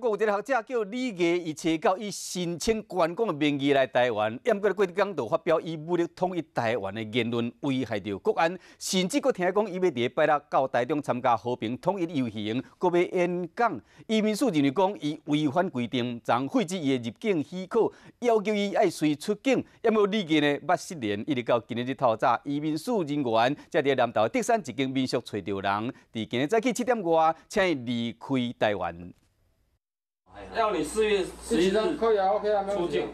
國有一个學者叫李毅，伊初九以申請觀光的名義來台灣，毋過過幾工就發表以武力統一台灣的言論，危害著國安，甚至閣聽講伊欲佇拜六到台中參加和平統一遊行，閣欲演講。移民署認為講伊違反規定，昨廢止伊的入境許可，要求伊愛隨出境。毋過李毅呢，捌失聯，一直到今仔日透早，移民署人員才佇南投竹山一間民宿揣著人，佇今日早起7點外，請伊離開台灣。要你4月11日可以啊，OK 啊，出境，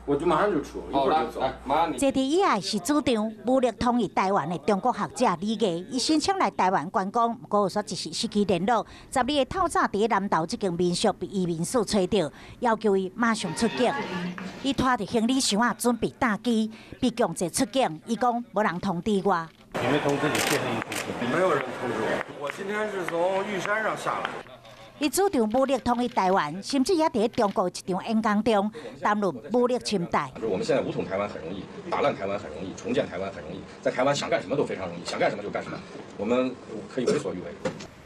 我就馬上就出，一會兒就走。馬上你。坐佇椅仔是主張武力統一台灣的中國學者李毅，伊申請來台灣觀光，毋過煞一時失去聯絡。12日透早佇南投這間民宿被移民署揣著，要求伊馬上出境。伊拖著行李箱仔準備搭機，被強制出境。伊講無人通知我。有沒有通知你限令出境？沒有人通知我，我今天是從玉山上下來。伊主張武力統一台灣，甚至也佇中國一場演講中談論武力侵台。就是我們現在武統台灣很容易，打爛台灣很容易，重建台灣很容易，在台灣想幹什麼都非常容易，想幹什麼就幹什麼，我們可以為所欲為。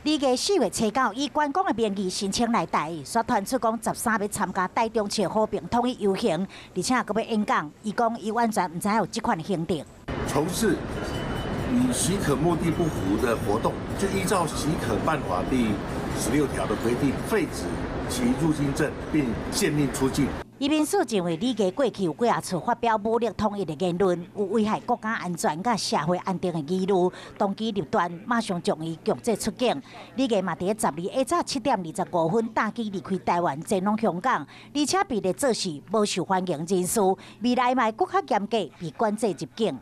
李毅4月初九以觀光的名義申請來台，煞傳出講13欲參加台中市和平統一遊行，而且閣欲演講。伊講伊完全毋知有這款行程。從事與許可目的不符的活動，就依照許可辦法第16條的規定，廢止其入境證並限令出境。移民署認為李毅過去有幾仔次發表武力統一的言論，有危害國家安全佮社會安定的疑慮，當機立斷，馬上將伊強制出境。李毅嘛佇12下早7點25分搭機離開台灣，前往香港，而且被列做是無受歡迎人士，未來嘛會閣較嚴格被管制入境。